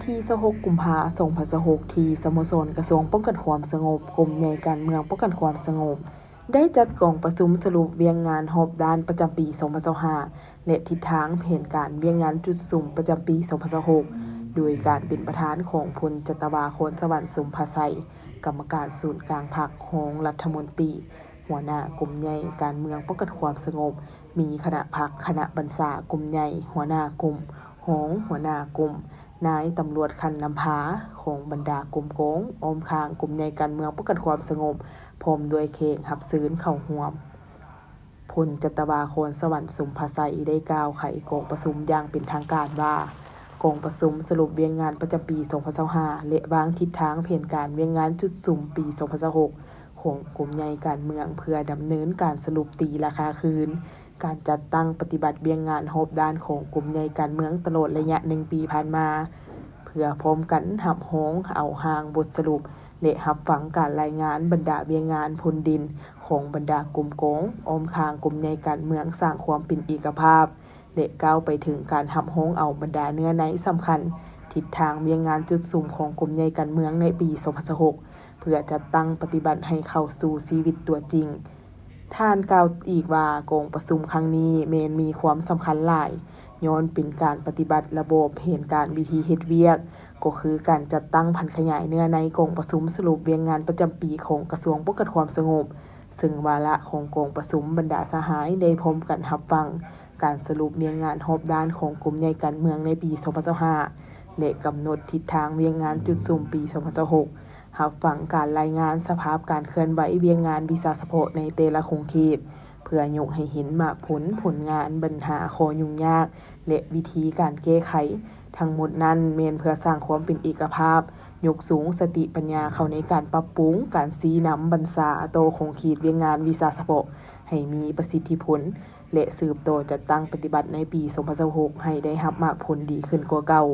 ທີຊາວຫົກ ກຸມພາ ສອງພັນຊາວຫົກ ທີ່ສະໂມສອນກະຊວງປ້ອງກັນຄວາມສະຫງົບ, ກົມໃຫຍ່ການເມືອງປ້ອງກັນຄວາມສະຫງົບ ໄດ້ຈັດກອງປະຊຸມສະຫຼຸບວຽກງານຮອບດ້ານປະຈຳປີສອງພັນຊາວຫ້າ ແລະ ທິດທາງແຜນການວຽກງານຈຸດສຸມປະຈຳປີສອງພັນຊາວຫົກ ໂດຍການເປັນປະທານຂອງພົນຈັດຕະວາ ຄອນສະຫວັນ ສົມພາໄຊ, ກຳມະການສູນກາງພັກ, ຮອງລັດຖະມົນຕີ, ຫົວໜ້າກົມໃຫຍ່ການເມືອງປ້ອງກັນຄວາມສະຫງົບ, ມີຄະນະພັກ, ຄະນະບັນຊາກົມໃຫຍ່, ຫົວໜ້າກົມ, ຮອງຫົວໜ້າກົມ, ນາຍຕຳຫຼວດຂັ້ນນຳພາຂອງບັນດາກົມກອງ, ອ້ອມຂ້າງກົມໃຫຍ່ການເມືອງປ້ອງກັນຄວາມສະຫງົບ, ພ້ອມດ້ວຍແຂກຮັບເຊີນເຂົ້າຮ່ວມ. ພົນຈັດຕະວາ ຄອນສະຫວັນ ສົມພາໄຊ ໄດ້ກ່າວໄຂກອງປະຊຸມຢ່າງເປັນທາງການວ່າ, ກອງປະຊຸມສະຫຼຸບວຽກງານປະຈຳປີສອງພັນຊາວຫ້າ ແລະ ວາງທິດທາງແຜນການວຽກງານຈຸດສຸມປີສອງພັນຊາວຫົກ ຂອງກົມໃຫຍ່ການເມືອງ ເພື່ອດຳເນີນການສະຫຼຸບຕີລາຄາຄືນ ການຈັດຕັ້ງປະຕິບັດວຽກງານຮອບດ້ານຂອງກົມໃຫຍ່ການເມືອງຕະຫຼອດໄລຍະໜຶ່ງປີຜ່ານມາ, ເພື່ອພ້ອມກັນຮັບຮອງເອົາຮ່າງບົດສະຫຼຸບ ແລະ ຮັບຟັງການລາຍງານບັນດາວຽກງານພົ້ນເດັ່ນຂອງບັນດາກົມກອງ, ອ້ອມຂ້າງກົມໃຫຍ່ການເມືອງ, ສ້າງຄວາມເປັນເອກະພາບ ແລະ ກ້າວໄປເຖິງການຮັບຮອງເອົາບັນດາເນື້ອໃນສຳຄັນ, ທິດທາງວຽກງານຈຸດສຸມຂອງກົມໃຫຍ່ການເມືອງໃນປີສອງພັນຊາວຫົກ ເພື່ອຈັດຕັ້ງປະຕິບັດໃຫ້ເຂົ້າສູ່ຊີວິດຕົວຈິງ. ທ່ານກ່າວອີກວ່າ, ກອງປະຊຸມຄັ້ງນີ້ແມ່ນມີຄວາມສຳຄັນຫຼາຍ, ຍ້ອນເປັນການປະຕິບັດລະບອບແຜນການວິທີເຮັດວຽກ, ກໍຄືການຈັດຕັ້ງຜັນຂະຫຍາຍເນື້ອໃນກອງປະຊຸມສະຫຼຸບວຽກງານປະຈຳປີຂອງກະຊວງປ້ອງກັນຄວາມສະຫງົບ, ເຊິ່ງວາລະຂອງກອງປະຊຸມບັນດາສະຫາຍໄດ້ພ້ອມກັນຮັບຟັງການສະຫຼຸບວຽກງານຮອບດ້ານຂອງກົມໃຫຍ່ການເມືອງໃນປີສອງພັນຊາວຫ້າ ແລະ ກຳນົດທິດທາງວຽກງານຈຸດສຸມປີສອງພັນຊາວຫົກ, ຮັບຟັງການລາຍງານສະພາບການເຄື່ອນໄຫວວຽກງານວິຊາສະເພາະໃນແຕ່ລະຂົງເຂດ, ເພື່ອຍົກໃຫ້ເຫັນໝາກຜົນ, ຜົນງານ, ບັນຫາ, ຂໍ້ຫຍຸ້ງຍາກ ແລະ ວິທີການແກ້ໄຂ. ທັງໝົດນັ້ນແມ່ນເພື່ອສ້າງຄວາມເປັນເອກະພາບ, ຍົກສູງສະຕິປັນຍາເຂົ້າໃນການປັບປຸງ, ການຊີ້ນຳບັນຊາຕໍ່ຂົງເຂດວຽກງານວິຊາສະເພາະໃຫ້ມີປະສິດທິຜົນ ແລະ ສືບຕໍ່ຈັດຕັ້ງປະຕິບັດໃນປີສອງພັນຊາວຫົກ ໃຫ້ໄດ້ຮັບໝາກຜົນດີຂຶ້ນກວ່າເກົ່າ.